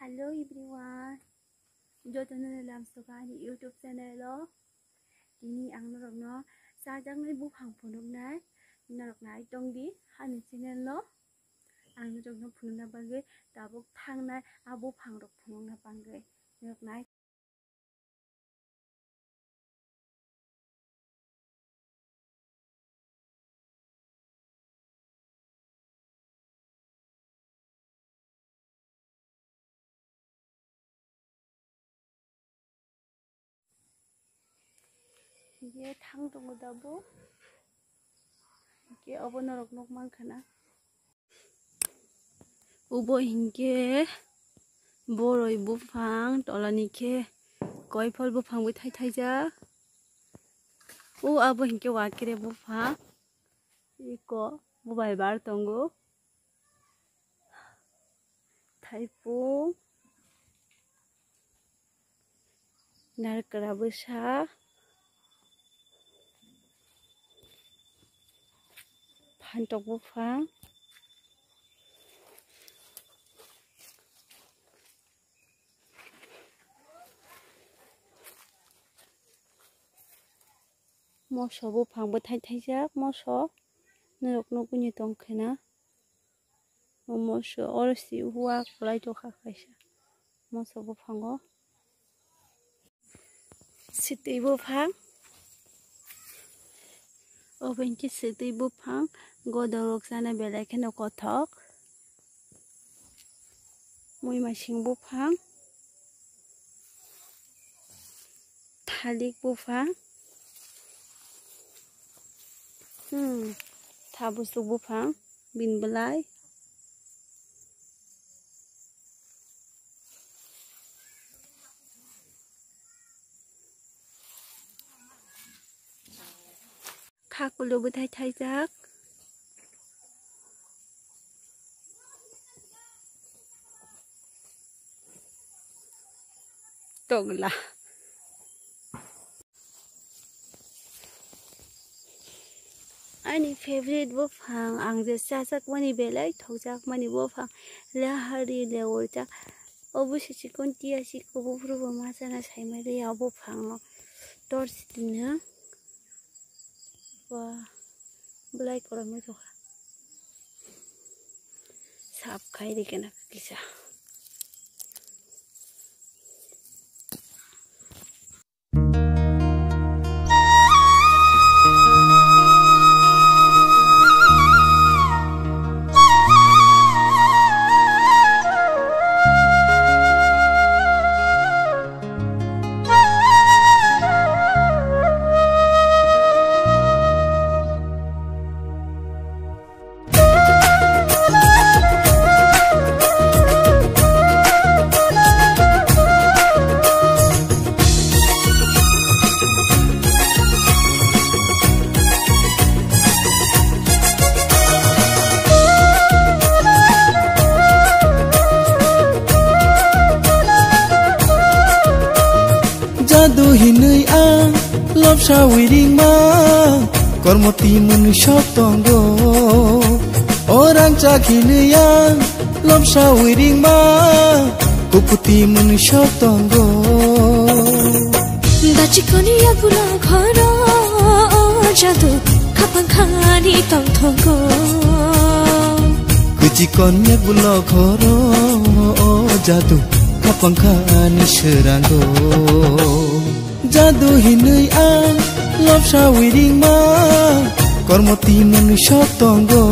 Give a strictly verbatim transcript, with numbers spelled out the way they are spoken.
Hello everyone, jotono lamsoka ani YouTube channel o. Tini ang norokno chajaknai buphang phunuknai, norok nai tongdi ani channel o. Ang norokno phunukna bagwi tabuk thangnai a buphang rok phunukna bagwi norok nai. Ye thang tongo dabo. Ye obo norok nuk mankha na. Ubo hinkhe boroi buphang, tolani khe koiphol buphang bai thai thaijak. O abo hinkhe wakire buphang, iko bubai bar tongo. Thaipung. Narikra bwsa, phantok buphang, moso buphang bwthai thaijak, moso norok nugwi tongkhe na. O moso oro si hua kwlai tongkha kaisa moso buphango. Sitwi buphang, obo hinkhe sitwi buphang, godorok chana belai kheno kothok. Muimasing buphang, thalik buphang, hmm, thabusuk buphang, bini bwlai. Kha kulu bwthai thaijak. Togla. Ani favorite buphang, ang je chajakmani belai thokjakmani buphang, lahari leorcha. Obo se chikon tia chikon buphuru bo ma chana saimari ya buphang no. Torch tino. Wah, belai korom wngkha. Sap khai rikena kisa. Jadu hinui ang lobsawi ringma, kormo timung sok tongo. O rangchak hinui ang lobsawi ringma, kukuti mwnwi sok tongo. Dachikoni yagulo khoro, o jadu khapang khani tongthongo. Kuchikon yagulo khoro, o jadu khapang khani swrango. Jadu hinui ang lobsawi ringma, kormo timung sok tongo.